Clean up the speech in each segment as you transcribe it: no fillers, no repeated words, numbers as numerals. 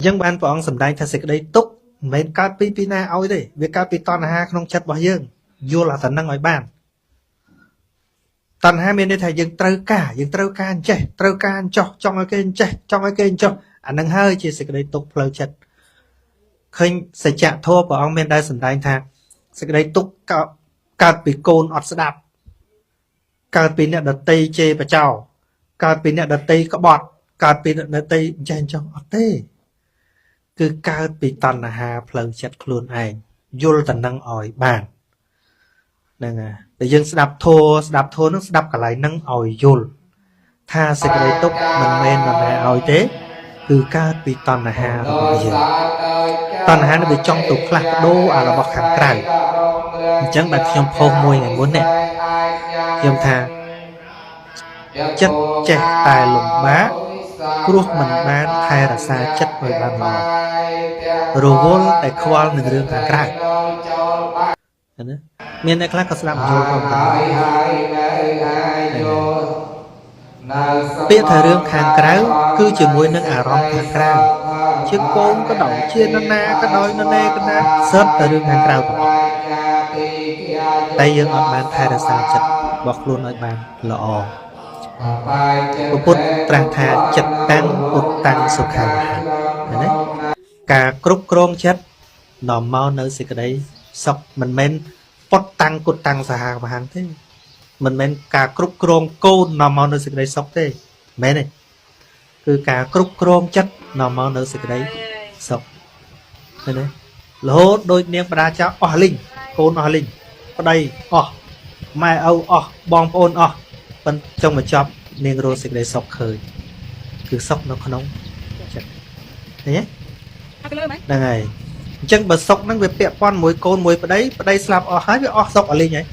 ញ្ចឹងបានព្រះអង្គសម្ដែងថាសេចក្តីទុក្ខមិនមែនកើតពីណាឲ្យទេវាកើតពីតណ្ហាក្នុងចិត្តរបស់យើងយល់អាតំណឹងឲ្យបានតណ្ហាមានន័យថាយើងត្រូវការយើងត្រូវការអញ្ចេះត្រូវការអញ្ចោះចង់ឲ្យគេអញ្ចេះចង់ឲ្យគេអញ្ចោះអានឹងហើយជាសេចក្តីទុក្ខផ្លូវចិត្តឃើញសច្ចធម៌ព្រះអង្គមានដែលសម្ដែងថាសេចក្តីទុក្ខកើតពីកូនអត់ស្ដាប់កើតពីអ្នកដតីជេរបចោកើតពីអ្នកដតីក្បត់កើតពីអ្នកដតីអញ្ចេះអញ្ចោះអត់ទេគឺកើតពីតណ្ហាផ្លូវចិត្តខ្លួនឯងយល់តំណឹងឲ្យបានហ្នឹងហើយតែយើងស្ដាប់ធម៌ស្ដាប់ធម៌នឹងស្ដាប់កន្លែងហ្នឹងឲ្យយល់ថាសេចក្តីទុក្ខមិនមែននរណាឲ្យទេគឺកើតពីតណ្ហារបស់យើងតណ្ហានឹងវាចង់ទៅផ្លាស់ប្ដូរអារបស់ខាងក្រៅអញ្ចឹងបាទខ្ញុំផុសមួយថ្ងៃមុននេះខ្ញុំថាចិត្តចេះតែលំបាកព្រោះមិនបានថែរក្សាចិត្តឲ្យបានល្អរវល់តែខ្វល់នឹងរឿងខាងក្រៅណាមានអ្នកខ្លះក៏ស្ដាប់យល់ផងដែរពាក្យថារឿងខាងក្រៅគឺជាមួយនឹងអារម្មណ៍ខាងក្រៅជាកូនក៏ដោយជានរណាក៏ដោយនរណាក៏ណាសិតតែរឿងខាងក្រៅទាំងអស់តែយើងអត់បានថែរក្សាចិត្តរបស់ខ្លួនឲ្យបានល្អព្រះពុទ្ធត្រាស់ថាចិត្តតាំងពុទ្ធតាំងសុខាវហៈណាការគ្រប់គ្រងចិត្តនាំមកនៅសេចក្តីសុខមិនមែនពុតតាំងគុតតាំងសហវហៈទេមិនមែនការគ្រប់គ្រងកូននាំមកនៅសេចក្តីសុខទេមែនទេគឺការគ្រប់គ្រងចិត្តនាំមកនៅសេចក្តីសុខឃើញទេរហូតដូចនាងបដាចៅអស់លីងកូនអស់លីងប្តីអស់ម៉ែឪអស់បងប្អូនអស់ប៉ុន្តែចុងបញ្ចប់នាងរកសេចក្តីសុខឃើញគឺសុខនៅក្នុងចិត្តឃើញទេហ្នឹងហើយអញ្ចឹងបើសុខហ្នឹងវាពាក់ព័ន្ធមួយកូនមួយប្តីប្តីស្លាប់អស់ហើយវាអស់សុខអលីងហើយ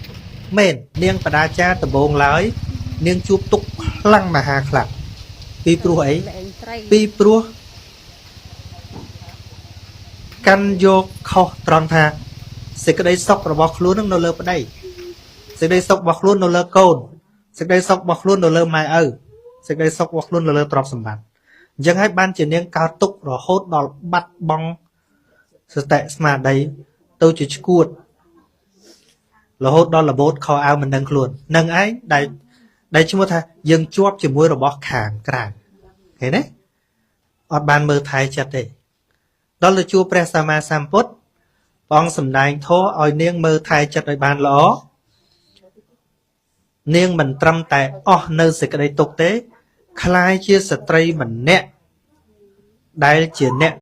មែននាងបដាចាដំបងឡើយនាងជួបទុក្ខខ្លាំងមហាខ្លាំងពីព្រោះអីពីព្រោះកាន់យកខុសត្រង់ថាសេចក្តីសុខរបស់ខ្លួននឹងនៅលើប្តីសេចក្តីសុខរបស់ខ្លួននៅលើកូនសេចក្តីសុខរបស់ខ្លួននៅលើម៉ែឪសេចក្តីសុខរបស់ខ្លួននៅលើទ្រព្យសម្បត្តិអញ្ចឹងហើយបានជានាងកើតទុក្ខរហូតដល់បាត់បង់សតិស្មារតីទៅជាឈួតរហូតដល់របូតខោអាវមិនដឹងខ្លួននឹងឯងដែលឈ្មោះថាយើងជាប់ជាមួយរបស់ខាងក្រៅឃើញទេអត់បានមើលថែចិត្តទេដល់ទៅជួបព្រះសម្មាសម្ពុទ្ធព្រះអង្គសម្ដែងធម៌ឲ្យនាងមើលថែចិត្តឲ្យបានល្អនាងមិនត្រឹមតែអស់នៅសេចក្តីទុក្ខទេក្លាយជាស្ត្រីម្នាក់ដែលជាអ្នក